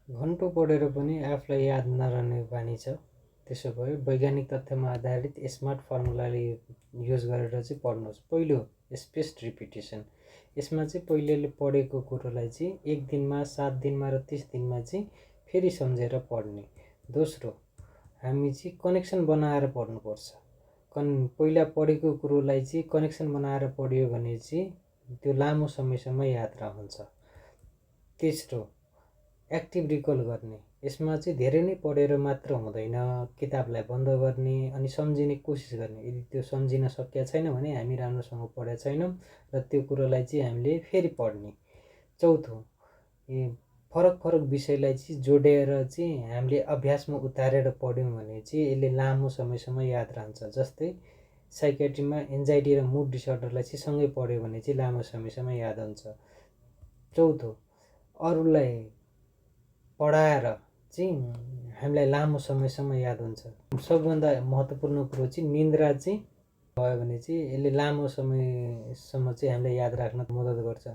घन्टौँ पढेर पनि आफूलाई याद नरहने बानी छ। त्यसो भए वैज्ञानिक तथ्यमा आधारित स्मार्ट फर्मुलाले युज गरेर चाहिँ पढ्नुहोस्। पहिलो, स्पेस्ड रिपिटेसन। यसमा चाहिँ पहिले पढेको कुरोलाई चाहिँ 1 दिनमा, 7 दिनमा र 30 दिनमा चाहिँ फेरि सम्झेर पढ्ने। दोस्रो, हामी चाहिँ कनेक्सन बनाएर पढ्नुपर्छ। पहिला पढेको कुरोलाई चाहिँ कनेक्सन बनाएर पढ्यो भने चाहिँ त्यो लामो समयसम्म याद रहन्छ। तेस्रो, एक्टिभ रिकल गर्ने। यसमा चाहिँ धेरै नै पढेर मात्र हुँदैन, किताबलाई बन्द गर्ने अनि सम्झिने कोसिस गर्ने। यदि त्यो सम्झिन सकिया छैन भने हामी राम्रोसँग पढेका छैनौँ र त्यो कुरोलाई चाहिँ हामीले फेरि पढ्ने। चौथो, फरक फरक विषयलाई चाहिँ जोडेर चाहिँ हामीले अभ्यासमा उतारेर पढ्यौँ भने चाहिँ यसले लामो समयसम्म याद रहन्छ। जस्तै साइकेट्रीमा एन्जाइटी र मुड डिसअर्डरलाई चाहिँ सँगै पढ्यो भने चाहिँ लामो समयसम्म याद हुन्छ। चौथो, अरूलाई पढाएर चाहिँ हामीलाई लामो समयसम्म याद हुन्छ। सबभन्दा महत्त्वपूर्ण कुरो चाहिँ निन्द्रा चाहिँ भयो भने चाहिँ यसले लामो समयसम्म चाहिँ हामीलाई याद राख्न मद्दत गर्छ।